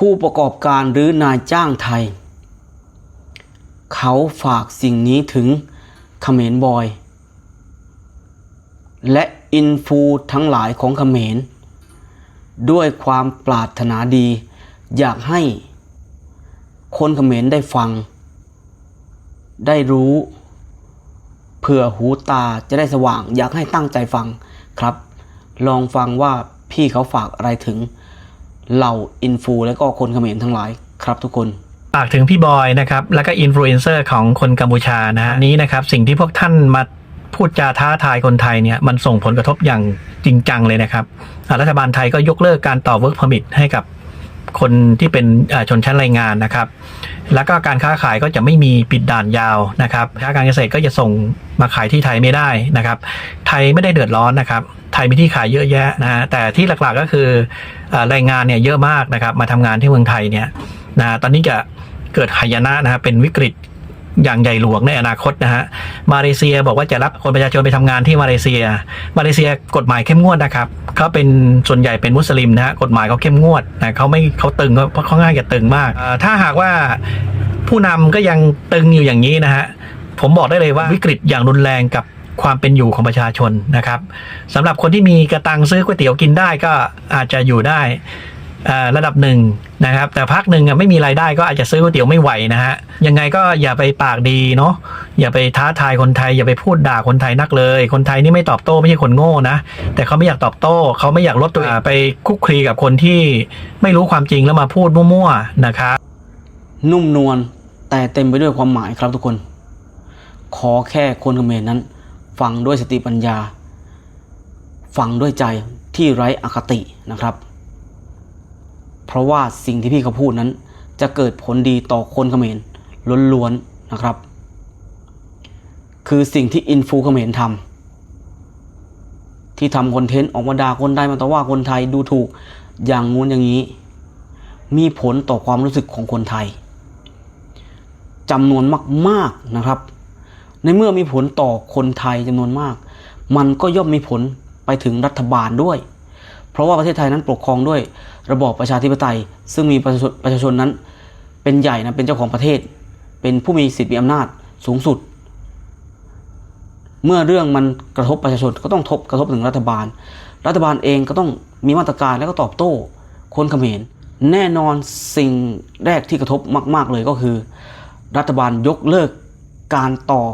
ຜູ້ປະກອບການ ຫຼື ນາຍຈ້າງໄທ ເຂົາຝາກສິ່ງນີ້ເຖິງຂະເໝນບອຍ ແລະ ອິນຟູທັງຫຼາຍຂອງຂະເໝນ ດ້ວຍຄວາມປາດຖະໜາດີ ຢາກໃຫ້ຄົນຂະເໝນໄດ້ຟັງ ໄດ້ຮູ້ ເພື່ອຫູຕາຈະໄດ້ສະຫວ່າງ, ຢາກໃຫ້ຕັ້ງໃຈຟັງຄັບ. ລອງຟັງວ່າພີ່ເຂົາຝາກອະໄລເຖິງເຫຼົ່າອິນຟູແລະກໍຄົນຂະເໝນທັງຫຼາຍຄັບທຸກຄົນ. ຝາກເຖິງພີ່ບອຍນະຄັບ ແລະກໍອິນຟລູເອັນເຊີຂອງຄົນກັມພູຊານະຮະ ນີ້ນະຄັບ ສິ່ງທີ່ພວກທ່ານມາ ພູດຈາທ້າທາຍຄົນໄທເນ່ຍ ມັນສົ່ງຜົນກະທົບຢ່າງຈິງຈັງເລີຍນະຄັບ. ອາ ລັດຖະບານໄທກໍຍົກເລີກການຕໍ່ work permit ໃຫ້ກັບຄົນທີ່ເປັນ ອາ ຊົນຊັ້ນແຮງງານນະຄັບ ແລ້ວກໍການຄ້າຂາຍກໍຈະໄມ່ມີ ປິດດ່ານຍາວນະຄັບ. ສິນຄ້າການກະເສດກໍຈະສົ່ງມາຂາຍທີ່ໄທໄມ່ໄດ້ນະຄັບ. ໄທໄມ່ໄດ້ເດືອດຮ້ອນນະຄັບ ໄທມີທີ່ຂາຍເຍອະແຍະນະ ແຕ່ທີ່ຫຼັກໆກໍຄື ເອີ ແຮງງານເນ່ຍເຍອະມາກນະຄັບ ມາທຳງານທີ່ເມືອງໄທເນ່ຍນະ. ຕອນນີ້ຈະເກີດຫາຍະນະນະ ເປັນວິກິດ ຢ່າງໃຫຍ່ຫຼວງໃນອະນາຄົດນະຮະ. ມາເລເຊຍບອກວ່າຈະຮັບຄົນປະຊາຊົນໄປທຳງານທີ່ມາເລເຊຍ. ມາເລເຊຍກົດໝາຍເຂັ້ມງວດນະຄັບ. ເຂົາເປັນ ສ່ວນໃຫຍ່ເປັນມຸສລິມນະຮະ. ກົດໝາຍເຂົາເຂັ້ມງວດນະ. ເຂົາໄມ່ ເຂົາຕຶງ ເຂົາ ເຂົາຄ່ອນຂ້າງຈະຕຶງມາກ. ເອີ ຖ້າຫາກວ່າຜູ້ນຳກໍຍັງຕຶງຢູ່ຢ່າງນີ້ນະຮະ, ຜົມບອກໄດ້ເລີຍວ່າວິກິດຢ່າງຮຸນແຮງກັບຄວາມເປັນຢູ່ຂອງປະຊາຊົນນະຄັບ. ສຳລັບຄົນທີ່ມີກະຕັງຊື້ກ໋ວຍຕຽວກິນໄດ້ກໍອາດຈະຢູ່ໄດ້ ເອີ ລະດັບໜຶ່ງນະຄັບ, ແຕ່ພັກໜຶ່ງອະ ໄມ່ມີລາຍໄດ້ກໍອາດຈະຊື້ກ໋ວຍຕຽວໄມ່ໄຫວນະຮະ. ຍັງໄງກໍຢ່າໄປປາກດີເນາະ, ຢ່າໄປທ້າທາຍຄົນໄທ, ຢ່າໄປພູດດ່າຄົນໄທນັກເລີຍ. ຄົນໄທນີ້ໄມ່ຕອບໂຕ້, ໄມ່ໃຊ່ຄົນໂງ່ນະ, ແຕ່ເຂົາໄມ່ຢາກຕອບໂຕ້, ເຂົາໄມ່ຢາກລົດຕົວເອງ ອ່າ ໄປຄຸກຄລີກັບຄົນທີ່ໄມ່ຮູ້ຄວາມຈິງແລ້ວມາພູດມົ້ວໆນະຄັບ. ນຸ້ມນວນ ແຕ່ເຕັມໄປດ້ວຍຄວາມໝາຍຄັບທຸກຄົນ. ຂໍແຄ່ຄົນຂະເໝນນັ້ນຟັງດ້ວຍສະຕິປັນຍາ, ຟັງດ້ວຍໃຈທີ່ໄຮ້ອະຄະຕິນະຄັບ, ເພາະວ່າສິ່ງທີ່ພີ່ເຂົາພູດນັ້ນຈະເກີດຜົນດີຕໍ່ຄົນຂະເໝນລ້ວນໆນະຄັບ. ຄືສິ່ງທີ່ອິນຟູຂະເໝນທຳ ທີ່ທຳຄອນເທັນອອກມາດ່າຄົນໄທ, ມາຕໍ່ວ່າຄົນໄທ, ດູຖູກຢ່າງງູ້ນຢ່າງນີ້, ມີຜົນຕໍ່ຄວາມຮູ້ສຶກຂອງຄົນໄທຈຳນວນມາກໆນະຄັບ. ໃນເມື່ອມີຜົນຕໍ່ຄົນໄທຈຳນວນມາກ, ມັນກໍຍ່ອມມີຜົນໄປເຖິງລັດຖະບານດ້ວຍ, ເພາະວ່າປະເທດໄທນັ້ນປົກຄອງດ້ວຍລະບອບປະຊາທິປະໄຕ, ຊຶ່ງມີປະຊາຊົນ, ປະຊາຊົນນັ້ນເປັນໃຫຍ່ນະ, ເປັນເຈົ້າຂອງປະເທດ, ເປັນຜູ້ມີສິດມີອຳນາດສູງສຸດ. ເມື່ອເລື່ອງມັນກະທົບປະຊາຊົນ ກໍຕ້ອງທົບ ກະທົບເຖິງລັດຖະບານ, ລັດຖະບານເອງກໍຕ້ອງມີມາດຕະການ ແລະ ກໍຕອບໂຕ້ຄົນຂະເໝນ. ແນ່ນອນ, ສິ່ງແລກທີ່ກະທົບມາກໆເລີຍກໍຄື ລັດຖະບານຍົກເລີກການຕໍ່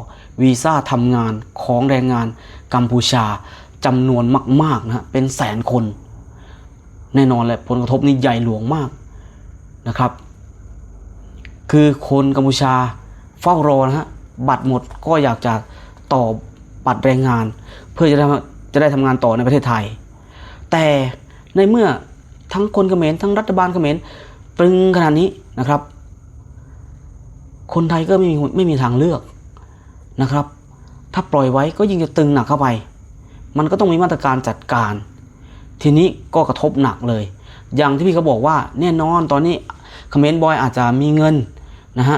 ວີຊາທຳງານຂອງແຮງງານກຳພູຊາຈຳນວນມາກໆນະ, ເປັນແສນຄົນ. ແນ່ນອນແຫຼະ ຜົນກະທົບນີ້ໃຫຍ່ຫຼວງມາກນະຄັບ. ຄືຄົນກຳພູຊາເຝົ້າລໍນະຮະ, ບັດໝົດກໍຢາກຈະຕໍ່ບັດແຮງງານ ເພື່ອຈະໄດ້ ຈະໄດ້ທຳງານຕໍ່ໃນປະເທດໄທ. ແຕ່ໃນເມື່ອທັງຄົນຂະເໝນ ທັງລັດຖະບານຂະເໝນຕຶງຂະໜາດນີ້ນະຄັບ, ຄົນໄທກໍໄມ່ມີ ໄມ່ມີທາງເລືອກນະຄັບ. ຖ້າປ່ອຍໄວ້ກໍຍິ່ງຈະຕຶງໜັກເຂົ້າໄປ, ມັນກໍຕ້ອງມີມາດຕະການຈັດການ. ທີນີ້ກໍກະທົບໜັກເລີຍ. ຢ່າງທີ່ພີ່ເຂົາບອກວ່າ ແນ່ນອນຕອນນີ້ຂະເໝນບອຍອາດຈະມີເງິນນະຮະ,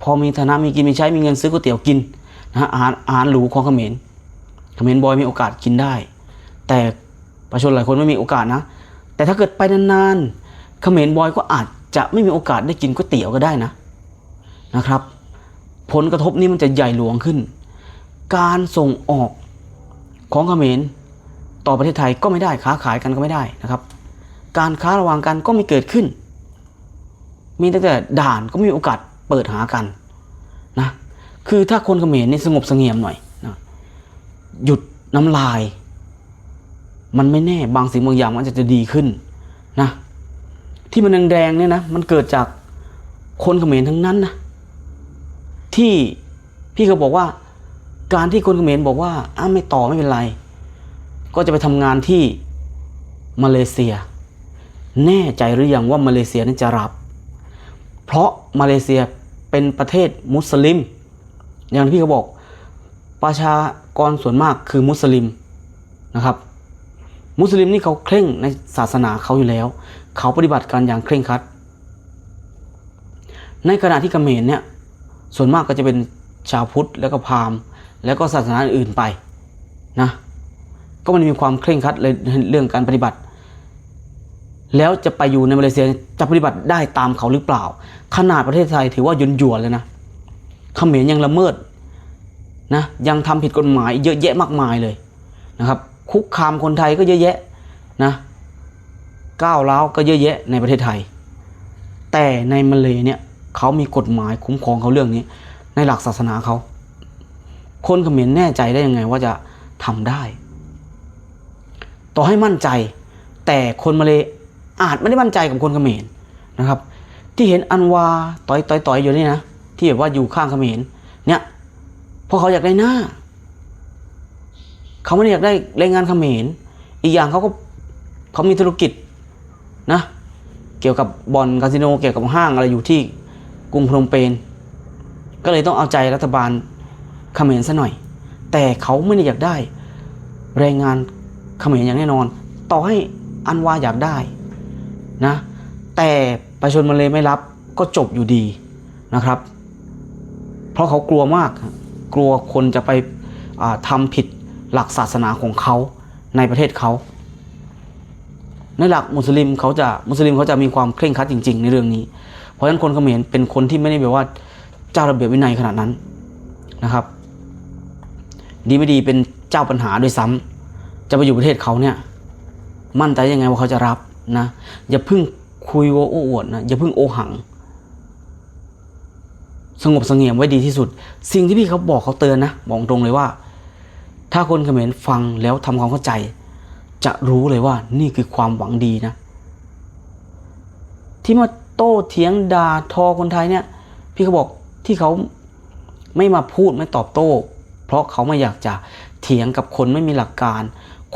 ພໍມີຖານະ ມີກິນມີໃຊ້, ມີເງິນຊື້ກ໋ວຍຕຽວກິນນະຮະ, ອາຫານ ອາຫານຫຼູຂອງຂະເໝນ, ຂະເໝນບອຍມີໂອກາດກິນໄດ້. ແຕ່ປະຊາຊົນຫຼາຍຄົນໄມ່ມີໂອກາດນະ. ແຕ່ຖ້າເກີດໄປນານໆ, ຂະເໝນບອຍກໍອາດຈະໄມ່ມີໂອກາດໄດ້ກິນກ໋ວຍຕຽວກໍໄດ້ນະ ນະຄັບ. ຜົນກະທົບນີ້ມັນຈະໃຫຍ່ຫຼວງຂຶ້ນ. ການສົ່ງອອກຂອງຂະເໝນຕໍ່ປະເທດໄທກໍໄມ່ໄດ້, ຄ້າຂາຍກັນກໍໄມ່ໄດ້ນະຄັບ. ການຄ້າລະຫວ່າງກັນກໍໄມ່ເກີດຂຶ້ນ. ມີຕັ້ງແຕ່ດ່ານກໍມີໂອກາດເປີດຫາກັນນະ. ຄືຖ້າຄົນຂະເໝນນີ້ສະຫງົບສະຫງຽມໜ້ອຍນະ, ຢຸດນ້ຳລາຍ, ມັນໄມ່ແນ່, ບາງສິ່ງບາງຢ່າງມັນອາດຈະດີຂຶ້ນນະ. ທີ່ມັນແດງໆນີ້ນະ, ມັນເກີດຈາກຄົນຂະເໝນທັງນັ້ນນະ, ທີ່ພີ່ເຂົາບອກວ່າ ການທີ່ຄົນຂະເໝນບອກວ່າ ອາ ໄມ່ຕໍ່ ໄມ່ເປັນໄລ, ກໍຈະໄປທຳງານທີ່ມາເລເຊຍ. ແນ່ໃຈຫຼືຍັງວ່າມາເລເຊຍນັ້ນຈະຮັບ? ເພາະມາເລເຊຍເປັນປະເທດມຸສລິມ. ຢ່າງທີ່ພີ່ເຂົາບອກ, ປະຊາກອນສ່ວນມາກຄືມຸສລິມນະຄັບ. ມຸສລິມນີ້ເຂົາເຄັ່ງໃນສາສະໜາເຂົາຢູ່ແລ້ວ, ເຂົາປະຕິບັດກັນຢ່າງເຄັ່ງຄັດ. ໃນຂະນະທີ່ຂະເໝນເນ່ຍ ສ່ວນມາກກໍຈະເປັນຊາວພຸດ ແລ້ວກໍພາມ ແລ້ວກໍສາສະໜາອື່ນໆໄປນະ, ກໍມັນມີຄວາມເຄັ່ງຄັດໃນເລື່ອງການປະຕິບັດ. แล้วจะไปอยู่ในมาเลเซียจะปฏิบัติได้ตามเขาหรือเปล่า ขนาดประเทศไทยถือว่าหยวนๆเลยนะ เขมรยังละเมิดนะ ยังทำผิดกฎหมายเยอะแยะมากมายเลยนะครับ คุกคามคนไทยก็เยอะแยะนะ ก้าวร้าวก็เยอะแยะในประเทศไทย แต่ในมาเลเนี่ยเขามีกฎหมายคุ้มครองเขาเรื่องนี้ ในหลักศาสนาเขา คนเขมรแน่ใจได้ยังไงว่าจะทำได้ ต่อให้มั่นใจ แต่คนมาเลอาจไม่ได้มั่นใจกับคนเขมรนะครับ ที่เห็นอันวาต่อยๆๆอยู่นี่นะ ที่แบบว่าอยู่ข้างเขมรเนี่ย เพราะเขาอยากได้หน้า เขาไม่ได้อยากได้แรงงานเขมร อีกอย่างเขาก็ เขามีธุรกิจนะ เกี่ยวกับบ่อนคาสิโน เกี่ยวกับห้างอะไรอยู่ที่กรุงพนมเปญ ก็เลยต้องเอาใจรัฐบาลเขมรซะหน่อย แต่เขาไม่ได้อยากได้แรงงานเขมรอย่างแน่นอน ต่อให้อันวาอยากได้นะ แต่ประชาชนมาเลไม่รับก็จบอยู่ดีนะครับ เพราะเขากลัวมาก กลัวคนจะไป อ่า ทำผิดหลักศาสนาของเขาในประเทศเขา ในหลักมุสลิมเขาจะ มุสลิมเขาจะมีความเคร่งครัดจริงๆในเรื่องนี้ เพราะฉะนั้นคนเขมรเป็นคนที่ไม่ได้แบบว่าเจ้าระเบียบวินัยขนาดนั้นนะครับ ดีไม่ดีเป็นเจ้าปัญหาด้วยซ้ำ จะไปอยู่ประเทศเขาเนี่ย มั่นใจยังไงว่าเขาจะรับนะ อย่าเพิ่งคุยโอ้อวดนะ อย่าเพิ่งโอหัง สงบเสงี่ยมไว้ดีที่สุด สิ่งที่พี่เขาบอกเขาเตือนนะ บอกตรงเลยว่า ถ้าคนเขมรฟังแล้วทำความเข้าใจ จะรู้เลยว่านี่คือความหวังดีนะ ที่มาโต้เถียงด่าทอคนไทยเนี่ย พี่เขาบอกที่เขาไม่มาพูดไม่ตอบโต้ เพราะเขาไม่อยากจะเถียงกับคนไม่มีหลักการ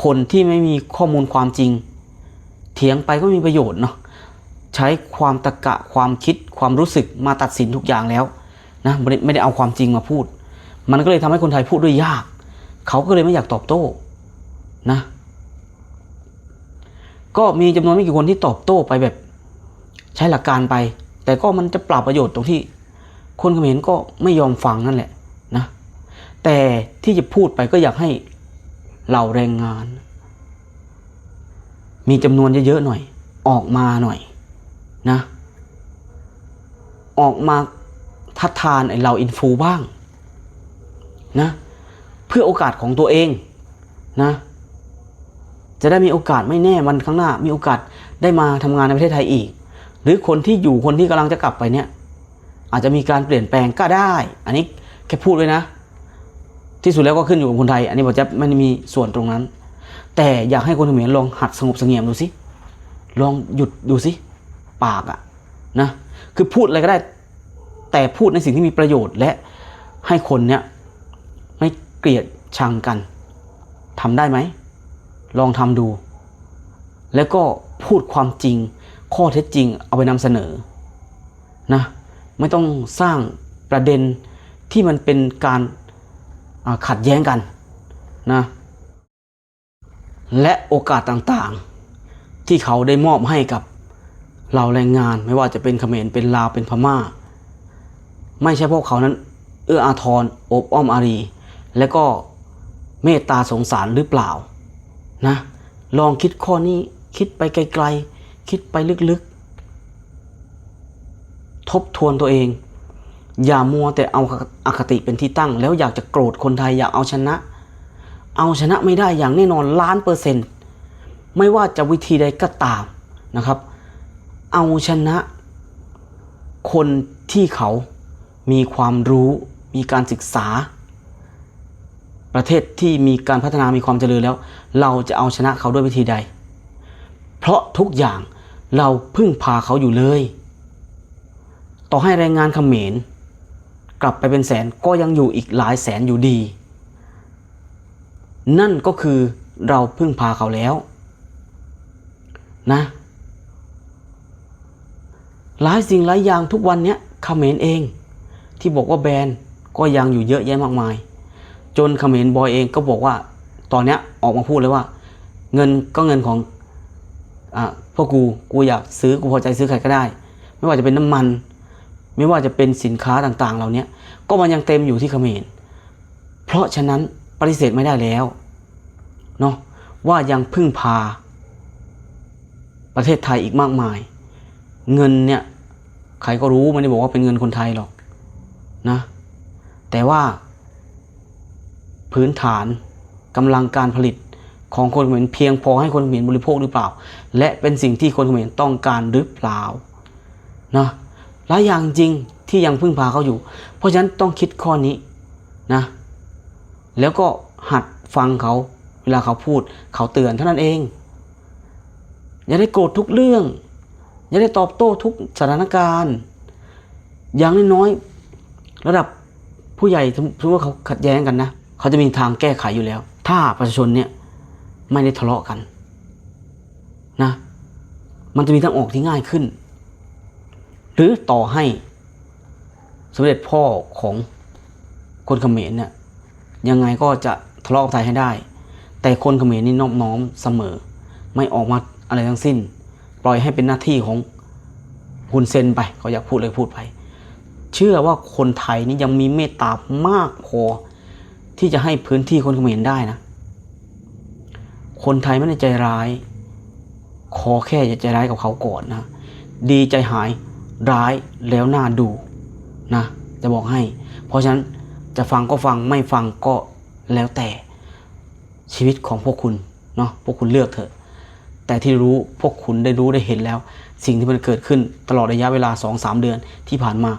คนที่ไม่มีข้อมูลความจริง เถียงไปก็ไม่มีประโยชน์เนาะ ใช้ความตรรกะ ความคิด ความรู้สึกมาตัดสินทุกอย่างแล้วนะ ไม่ได้ ไม่ได้เอาความจริงมาพูด มันก็เลยทำให้คนไทยพูดด้วยยาก เขาก็เลยไม่อยากตอบโต้นะ ก็มีจำนวนไม่กี่คนที่ตอบโต้ไปแบบใช้หลักการไป แต่ก็มันจะเปล่าประโยชน์ตรงที่คนเขมรก็ไม่ยอมฟังนั่นแหละนะ แต่ที่จะพูดไปก็อยากให้เหล่าแรงงาน มีจำนวนเยอะๆหน่อย ออกมาหน่อยนะ ออกมาทัดทานไอ้เหล่าอินฟูบ้างนะ เพื่อโอกาสของตัวเองนะ จะได้มีโอกาส ไม่แน่วันข้างหน้ามีโอกาสได้มาทำงานในประเทศไทยอีก หรือคนที่อยู่ คนที่กำลังจะกลับไปเนี่ย อาจจะมีการเปลี่ยนแปลงก็ได้ อันนี้แค่พูดไว้นะ ที่สุดแล้วก็ขึ้นอยู่กับคนไทย อันนี้บ่าวแจ๊บไม่ได้มีส่วนตรงนั้น แต่อยากให้คนเขมรลองหัดสงบเสงี่ยมดูสิ ลองหยุดดูสิ ปากอะนะ คือพูดอะไรก็ได้ แต่พูดในสิ่งที่มีประโยชน์ และให้คนเนี่ยไม่เกลียดชังกัน ทำได้ไหม ลองทำดู แล้วก็พูดความจริง ข้อเท็จจริงเอาไปนำเสนอนะ ไม่ต้องสร้างประเด็นที่มันเป็นการ อ่า ขัดแย้งกันนะ และโอกาสต่างๆที่เขาได้มอบให้กับเหล่าแรงงาน ไม่ว่าจะเป็นเขมร เป็นลาว เป็นพม่า ไม่ใช่พวกเขานั้นเอื้ออาทร โอบอ้อมอารี และก็เมตตาสงสารหรือเปล่านะ ลองคิดข้อนี้ คิดไปไกลๆ คิดไปลึกๆ ทบทวนตัวเอง อย่ามัวแต่เอาอคติเป็นที่ตั้ง แล้วอยากจะโกรธคนไทย อยากเอาชนะ เอาชนะไม่ได้อย่างแน่นอน ล้านเปอร์เซ็นต์ ไม่ว่าจะวิธีใดก็ตามนะครับ เอาชนะคนที่เขามีความรู้ มีการศึกษา ประเทศที่มีการพัฒนา มีความเจริญแล้ว เราจะเอาชนะเขาด้วยวิธีใด เพราะทุกอย่างเราพึ่งพาเขาอยู่เลย ต่อให้แรงงานเขมรกลับไปเป็นแสน ก็ยังอยู่อีกหลายแสนอยู่ดี นั่นก็คือเราพึ่งพาเขาแล้วนะ หลายสิ่งหลายอย่างทุกวันเนี้ยเขมรเองที่บอกว่าแบนก็ยังอยู่เยอะแยะมากมาย จนเขมรบอยเองก็บอกว่า ตอนเนี้ยออกมาพูดเลยว่า เงินก็เงินของ อ่า พวกกู กูอยากซื้อ กูพอใจซื้อใครก็ได้ ไม่ว่าจะเป็นน้ำมัน ไม่ว่าจะเป็นสินค้าต่างๆเหล่าเนี้ย ก็มันยังเต็มอยู่ที่เขมร เพราะฉะนั้นปฏิเสธไม่ได้แล้วเนาะ ว่ายังพึ่งพา ປະເທດໄທອີກມາກມາຍ. ເງິນເນຍ ໃຄກໍຮູ້, ບໍ່ໄດ້ບອກວ່າເປັນເງິນຄົນໄທຫຼອກນະ, ແຕ່ວ່າພື້ນຖານກຳລັງການຜະລິດຂອງຄົນຂະເໝນ ພຽງພໍໃຫ້ຄົນຂະເໝນບໍລິໂພກຫຼືເປົ່າ ແລະ ເປັນສິ່ງທີ່ຄົນຂະເໝນຕ້ອງການຫຼືເປົ່ານະ. ຫຼາຍຢ່າງຈິງທີ່ຍັງເພິ່ງພາເຂົາຢູ່, ເພາະສະນັ້ນຕ້ອງຄິດຂໍ້ນີ້ນະ ແລ້ວກໍຫັດຟັງເຂົາເວລາເຂົາພູດ, ເຂົາເຕືອນເທົ່ານັ້ນເອງ. ຢ່າໄດ້ໂກດທຸກເລື່ອງ, ຢ່າໄດ້ຕອບໂຕ້ທຸກສະຖານະການ. ຢ່າງນ້ອຍໆ ລະດັບຜູ້ໃຫຍ່ ສົມ ສົມມຸດວ່າເຂົາຂັດແຍ້ງກັນນະ, ເຂົາຈະມີທາງແກ້ໄຂຢູ່ແລ້ວ ຖ້າປະຊາຊົນເນຍໄມ່ໄດ້ທະເລາະກັນນະ, ມັນຈະມີທາງອອກທີ່ງ່າຍຂຶ້ນ. ຫຼືຕໍ່ໃຫ້ສົມເດັດພໍ່ຂອງຄົນຂະເໝນເນຍ ຍັງໄງກໍຈະທະເລາະກັບໄທໃຫ້ໄດ້, ແຕ່ຄົນຂະເໝນນີ້ນອບນ້ອມສະເໝີ, ໄມ່ອອກມາອະໄລທັງສິ້ນ, ປ່ອຍໃຫ້ເປັນໜ້າທີ່ຂອງຮຸນເຊັນໄປ, ເຂົາຢາກພູດເລີຍພູດໄປ. ເຊື່ອວ່າຄົນໄທນີ້ຍັງມີເມດຕາມາກພໍທີ່ຈະໃຫ້ພື້ນທີ່ຄົນຂະເໝນໄດ້ນະ. ຄົນໄທມັນໃຈຮ້າຍ, ຂໍແຄ່ຢ່າໃຈຮ້າຍກັບເຂົາກ່ອນນະ, ດີໃຈຫາຍ, ຮ້າຍແລ້ວໜ້າດູນະ ຈະບອກໃຫ້. ເພາະສະນັ້ນ ຈະຟັງກໍຟັງ, ໄມ່ຟັງກໍແລ້ວແຕ່ ຊີວິດຂອງພວກຄຸນເນາະ, ພວກຄຸນເລືອກເຖາະ. ແຕ່ທີ່ຮູ້ ພວກຄຸນໄດ້ຮູ້ໄດ້ເຫັນແລ້ວ ສິ່ງທີ່ມັນເກີດຂຶ້ນຕະຫຼອດໄລຍະເວລາສອງສາມເດືອນທີ່ຜ່ານມາ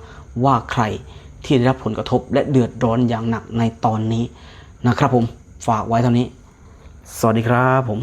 ວ່າໃຄທີ່ໄດ້ຮັບຜົນກະທົບ ແລະ ເດືອດຮ້ອນຢ່າງໜັກໃນຕອນນີ້ນະຄັບຜົມ. ຝາກໄວ້ເທົ່ານີ້. ສະຫວັດດີຄັບຜົມ.